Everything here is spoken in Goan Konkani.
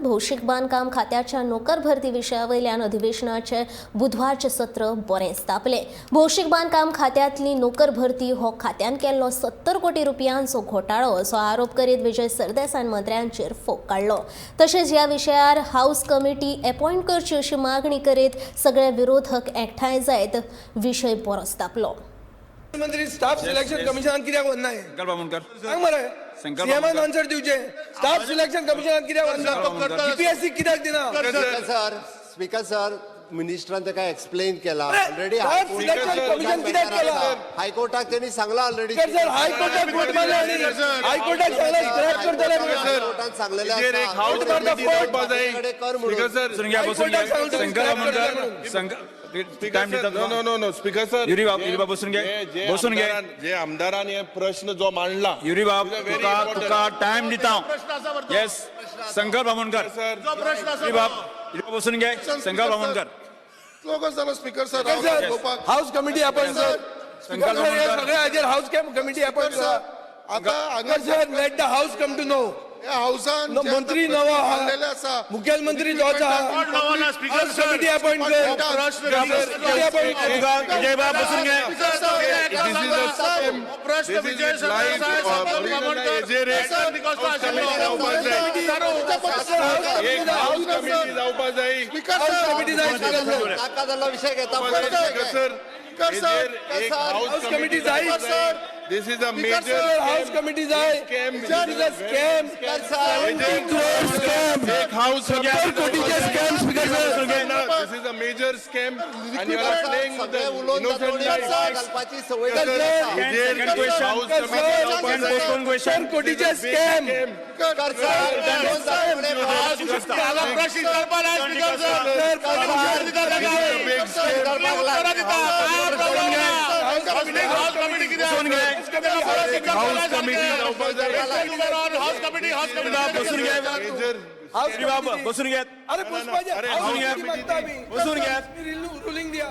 भौशीक बांदकाम खात्याच्या नोकर भरती विशयावयल्यान अधिवेशनाचे बुधवारचे सत्र बरेंच तापले. भौशीक बांदकाम खात्यांतली नोकर भरती हो खात्यान केल्लो 70 कोटी रुपयांचो घोटाळो असो आरोप करीत विजय सरदेसायन मंत्र्यांचेर फोग काडलो. तशेंच ह्या विशयार हाऊस कमिटी अपॉयंट करची अशी मागणी करीत सगळे विरोधक एकठांय जायत विशय बरोच तापलो. मंत्री स्टाफ सिलेक्शन कमिशनान कित्याक वचना हे? शंकर बामणकर. सांग मरे. शंकर सीएमान बाबा. आन्सर दिवचे. स्टाफ सिलेक्शन कमिशनान कित्याक वचना? जीपीएससी कित्याक दिना? स्पीकर सर, स्पीकर सर, मिनिस्टरान ताका एक्सप्लेन केला अरे, ऑलरेडी. स्टाफ सिलेक्शन कमिशन कित्याक केला? हायकोर्टाक त्यांनी सांगला ऑलरेडी. स्पीकर सर, हायकोर्टाक कोर्ट मारले आणि हायकोर्टाक सांगला स्क्रॅप करतले म्हणून. हायकोर्टान सांगलेले हेजेर एक आसा. हाऊस मारता कमिटी कोर्ट. जावपा जाय. कडे कर म्हणून. स्पीकर सर, बसून घ्या, बसून घ्या. हायकोर्टाक सांगून तुम्ही शंकर स्क्रॅप बामणकर. करतले म्हणून. शंकर, टाइम दिता नो नो तुका. No no speaker sir, Yuri बाब, युरी बाब, बसून घे. बसून घे. जे आमदारान हे प्रश्न जो मांडला, युरी बाब, is a very तुका important. तुका टाइम दिता. येस, शंकर बामणकर. सर, युरी बाब, युरी बाब, बसून घे. शंकर बामणकर. लोकच झालो speaker sir. Speaker sir, house committee आपण सर. स्पीकर सर, हे सगळे हाजेर हाऊस कमिटी आपण सर, आता हांगा sir, let the house come to know. ह्या हाऊसान नो, मंत्री नवो आहा. मांडलेले आसा. मुख्यमंत्री जो आहा. हाऊस कमिटी अपॉइंट कर. कमिटी अपॉइंट कर. विजय बाब, बसून घे. This is a scam. प्रश्न This is Vijay live, हेजेर एक हाऊस कमिटी जावपा जाय. एक हाऊस कमिटी जावपा जाय. स्पीकर हाऊस सर, कमिटी जाय स्पीकर सर. नाका जाल्लो विशय घेता. स्पीकर सर, स्पीकर सर, हेजेर एक हाऊस हाऊस कमिटी कमिटी जाय. जावपा जाय. This is a major sir, house committee जाय. Scam. This is a scam. Scam. Scam. एक house 70 कोटीचे scam speaker sir. This is a major scam and you are playing with सगळे उलोवन इनोसंट जातोडी लाईफ. घालपाची संवय जाल्ली आसा. हेजेर Second question. House committee जावपा Second जाय. postpone question. 70 कोटीचे स्कॅम. स्पीकर सर, उलोवन जातोडी प्रश्न विचारपा लाय स्पीकर सर. Big scam. उत्तरां दिता. काय प्रॉब्लेम ना? हाऊस कमिटी कित्याक? बसून घे. हाऊस कमिटी जावपा जाय. हाऊस कमिटी, हाऊस कमिटी बसून घे. मेजर हाऊस युरी बाब, बसून घे. अरे पुष्पाचे अरे, हाऊस हाऊस कमिटी मागता आम्ही. बसून घे. रुलिंग दिया.